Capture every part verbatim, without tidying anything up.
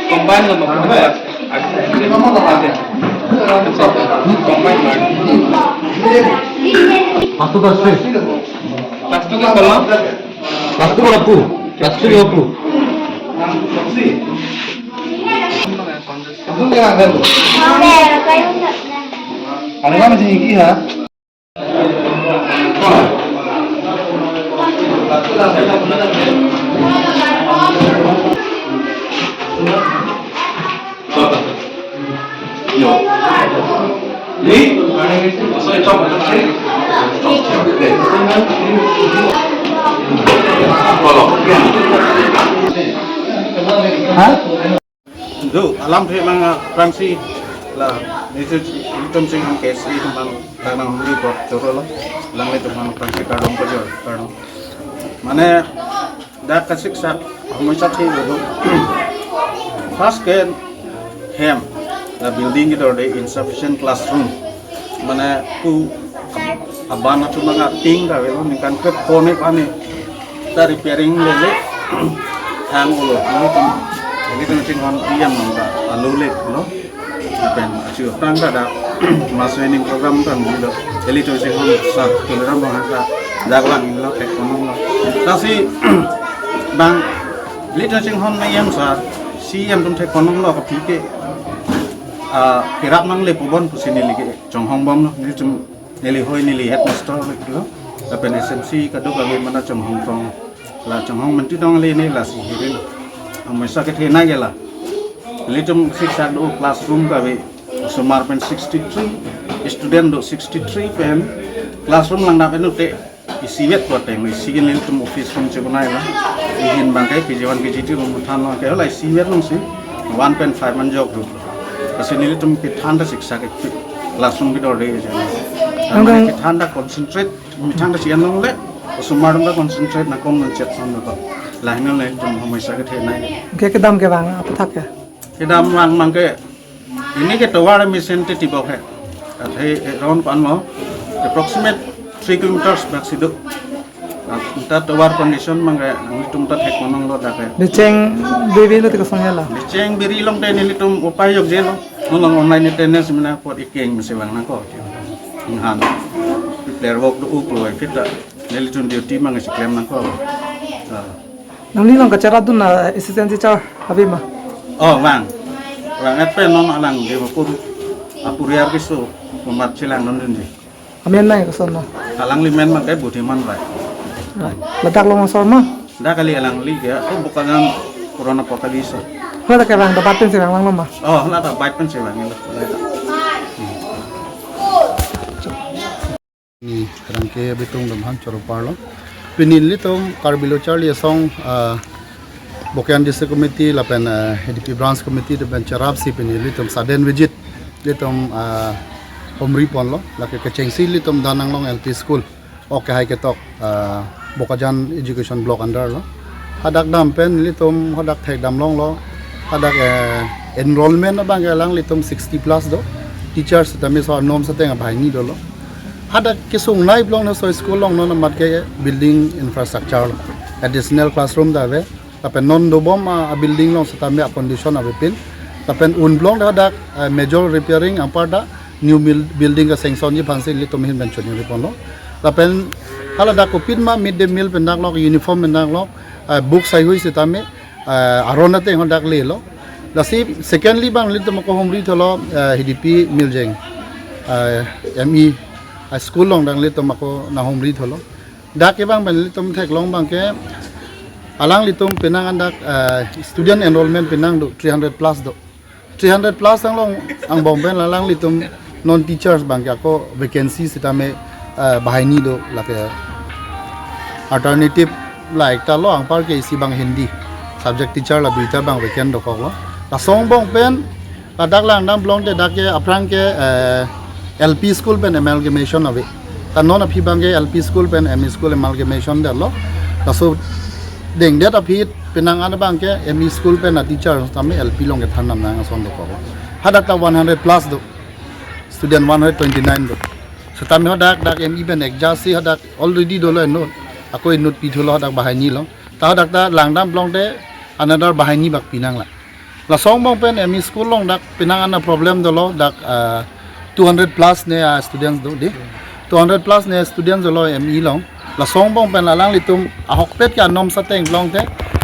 Combine lo, combine. Combine lo. Class two, class three. Class two ke kolam? Class two ke two. Class two ke two. Ano ba masih tinggi ha? Ha? Do, alam phe mang, ah, aphrangsi la, nelitum, nelitum sing hang K S A teman, lang nang huli pot choro lo, lang nelitum hang aphrangsi kardom pajor, kardom. Mane, dak kasiksak, homoi sakhi do. First ke hem, la building kedorde, insufficient classroom. Mane pu aban atum nang ating ta avelo, ningkan kre pone pani ta repairing lele thang ulo. Nelitum, nelitum chinghon iyam nang ta alo le lo. Pen achu aphrang ta dak mass training program ta dolo. Nelitum chinghon sar Tuliram Ronghang ta dak lang lo, thek ponong lo. Lasi bang nelitum chinghon iyam sar, C E M atum thek ponong lo, kaphi ke, ah, kerap nangle pu bon pusi neli ke chonghong bom lo, nelitum, neli hoi, neli headmaster lo, lapen S M C kadokave mane chonghong tong, la chonghong menti tong le ne lasi hirin. Homoi sa kethenei ke la. Nelitum siksak do, classroom kave osomar pen sixty-three, student do sixty-three pen, classroom langdam pen te isivet ko ateng, isi ke nelitum office room chebonai la. Ihin bang ke K G one, K G two room than lo ke, la isivet longsi one point five man jok do. Lasi nelitum kethan ta siksak ke classroom kedorde aja. Nang Mane dong kethan ta concentrate, methang ta si-en longle, osomar atum ta concentrate nangkong nangchet son lo. Lahin nelitum homoi sa kethenei. Ke kedam kevang aphuthak ke? Kedam vang mang ke, ini ke tovar mesen te tibok he. Athe, eh, round pan mo, approximate three kilometers bak si do. Ah, ta tovar condition mang ke, nelitum ta thek ponong lo dak ke. Becheng biri lo te kosong ya la? Becheng biri along te nelitum upai jokje lo. Non along online attendance mena apot ikeng mesi vang nangkok. Ninghan. Player work do up lo, eh, fit ta. Nelitum duty mang si klem nangkok. Ah. Nangli along kacheradun a-assistant teacher ave ma? Oh, vang. Vang, et pen non alang Dimapur apuriar keso komat chelang dundunji. Amen nai koson ma? Alangli men mang ke Budiman Rai. Rai. Ladak along asor ma? Dak kali alangli ke, oh, Bokajan purana pakali so. Hala ke vang, dapat pen si vang lang lo ma? Oh, hala dapat pen si vang lo. Ni rangke bitung dam han choro parlo. Pini nelitum Karbi Lo Charli Asong, ah, Bokajan District Committee lapen, ah, H D P Branch Committee lapen cherapsi pini nelitum sudden visit nelitum, ah, humri ponlo. Lake kechengsi nelitum Dananglong L P School, ok, kehai ketok, ah, Bokajan Education Block under lo. Hadak dam pen nelitum hadak thek dam longlo. Hadak, eh, enrollment abang ke alanglitum sixty plus do. Teachers tame so norm seteng abahini dolo. Hadak kesung nai blong na so school along non amat ke building infrastructure lo. Additional classroom ta ave. Lapen non dobom a, a building along setame a condition avepin. Lapen un blong ta hadak, eh, major repairing anpar ta new mil-, building kasanctionji aphansi nelitum ahin pen choningri ponlo. Lapen hala dak kopin ma mid day meal pen dak lok, uniform pen dak lok, eh, books haihui setame, eh, aron ateng hadak lelo. Lasi secondly bang nelitum ako humri tholo, eh, H D P Miljeng, eh, M E, eh, school along dak nelitum ako nanghumri tholo. Dak ke bang pen nelitum theklong bang ke alanglitum penang an dak, eh, student enrollment penang do three hundred plus do. Three hundred plus anglong angbong pen alanglitum non teachers bang ke ako vacancy setame, eh, bahini do, lake alternative la ekta lo, anpar ke isi bang Hindi subject teacher la duita bang vacant dokok lo. Laso angbong pen ladak langdam blong te dak ke aphrang ke, eh, L P school pen amalgamation ave. Ta non aphi bang ke L P school pen M E school amalgamation det lo. Laso dengdet aphi penang an bang ke M E school pen a teacher tame L P along kethan dam nang ason dokok. Hadak ta one hundred plus do. Student one hundred twenty-nine do. Setame hadak dak M E pen adjust si hadak already dolo inut. Ako inut pithulo hadak banghini lo. Ta hadak ta langdam plongte another banghini bak pinanglang. Laso angbong pen M E school along dak penang an a problem dolo dak, ah, two hundred plus ne a students do dei. Two hundred plus ne students dolo M E along. Laso angbong pen alanglitum ahokpet ke anom seteng plongte,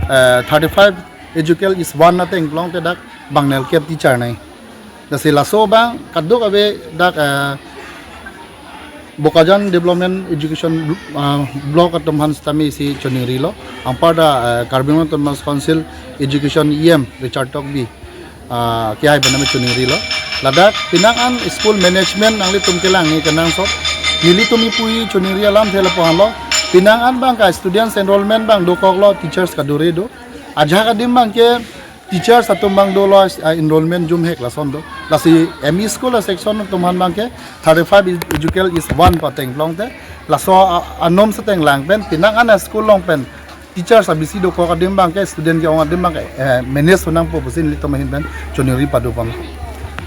eh, thirty-five educal is one ateng plongte dak bang nelkep teacher nai. Lasi laso abang kadokave dak, eh, Bokajan Development Education, ah, Block atum aphan setame isi choningrilo. Anparta, eh, Karbi Anglong Autonomous Council Education E M Richard Tokbi, ah, kehai pen nami choningrilo. Ladak penang an school management nanglitum kelang ni kenangsot. Nelitum ipu-i choningri alamthe lapu-an lo. Penang an abang ke students enrollment abang dokoklo, teachers kadure do. Ajahak adim abang ke teachers atum abang dolo, ah, enrollment jumhek lason do. Lasi M E school a section atum aphan abang ke thirty-five is- educal is one pateng plongte. Laso, ah, anom seteng lang pen penang an a school along pen teachers abisi dokok adim abang ke student ke-ong adim abang ke, eh, manage honangpo pusi nelitum ahin pen choningri padopon.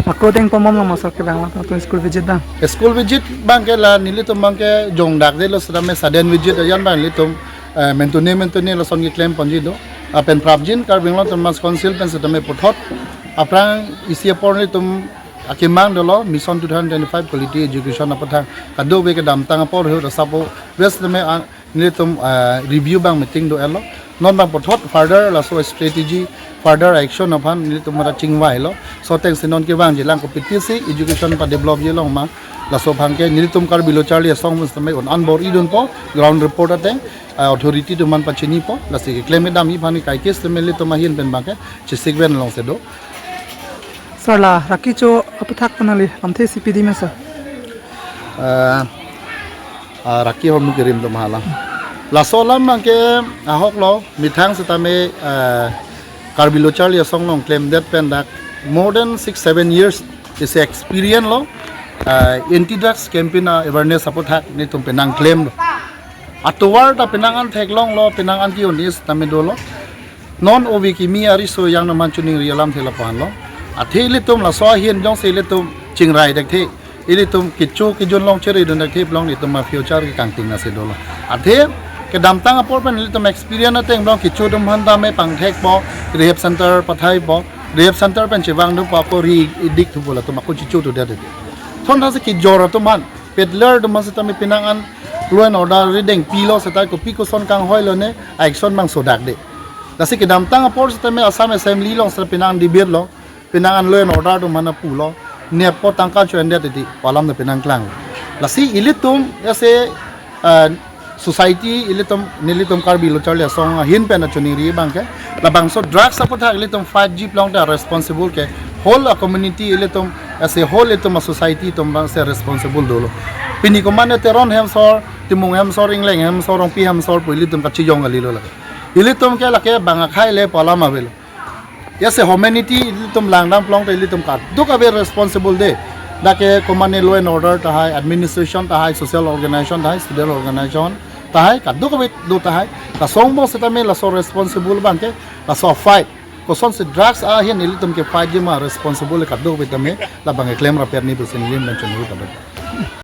Ako deng pamom lo masok ke abang lo, ako school visit abang. School visit abang ke la nelitum abang ke jongdakdelo setame sudden visit ajan abang nelitum, eh, mentune mentune lason keklem ponji do. Lapen prapjin Karbi Anglong Autonomous Council pen setame puthot aphrang isi apor nelitum akemang dolo Mission two thousand twenty-five Quality Education apathak kadokave kedamtang apor ahut asapo west setame, ah, nelitum, ah, review abang meeting do-etlo. Non abang puthot further laso strategy, further action aphan nelitum mara chingvailo. Laso ateng si non kevangjilang kopitesi education padevelopji longma. Laso abang ke nelitum Karbi Lo Charli Asong setame un-an bor-idunpo, ground report ateng, ah, authority atum aphan pachinipo. Lasi keklem kedam aphan ke kaikis setame nelitum ahin pen abang ke chesik ven longse do. Sir, la Raki Cho apathak pen nangli lamthe isi pidun ma sir? Eh, ah, Raki ahormu kerim atum hala. Laso alam abang ke ahok lo, methang setame, eh, Karbi Lo Charli Asong along klemdet pen dak more than six seven years isi experience lo, eh, anti drugs campaign, ah, awareness apathak nelitum penang klemlo. Atovar ta penang an theklonglo, penang an ke-un-e setame dolo. Non ove kimi ariso yang atum aphan choningri alamthe lapu-an lo. Athe ilitum laso ahin jongsi ilitum chingrai dekthe, ilitum kecho kejun along cheridun dekthe plong ilitum a future ke kangting nasi dolo. Athe kedamtang apor pen ilitum experience ateng plong kecho atum aphan tame pangthekpo, rehab center pathaipo, rehab center pen chevangdunpo ako ri-idik thupo latum ako checho thudet. Thon thasi kejor atum aphan, peddler atum aphan setame penang an law and order rideng pilo seta kopi koson kanghoilo ne action abang sodakde. Lasi kedamtang apor setame Assam Assembly along seta penang debate lo, penang an law and order atum aphan pulo, nepo tangka cho-endet titi, pu alam ta penang klang. Lasi ilitum as a, uh, society ilitum, nelitum Karbi Lo Charli Asong ahin pen choningri abang ke, labangso drugs apathak ilitum fight ji plongte responsible ke whole a community ilitum as a whole ilitum a society atum abang si responsible dolo. Pini komane Teron hemsor, Timung hemsor, Ingleng hemsor, Rongpi hemsor pu ilitum kachijong kalilo lake. Ilitum ke lake bang akhai le pu alam avelo. Yes, humanity ilitum langdam plongte ilitum kadokave responsible de. Dak ke komane law and order tahai, administration tahai, social organization tahai, student organization tahai, kadokave do tahai. Laso angbong setame laso responsible abang ke, laso fight. Kosonsi drugs ahin ilitum ke fight jima responsible kadokave tame, labang ke klem rapet ni pusi nelitum choningri padopon.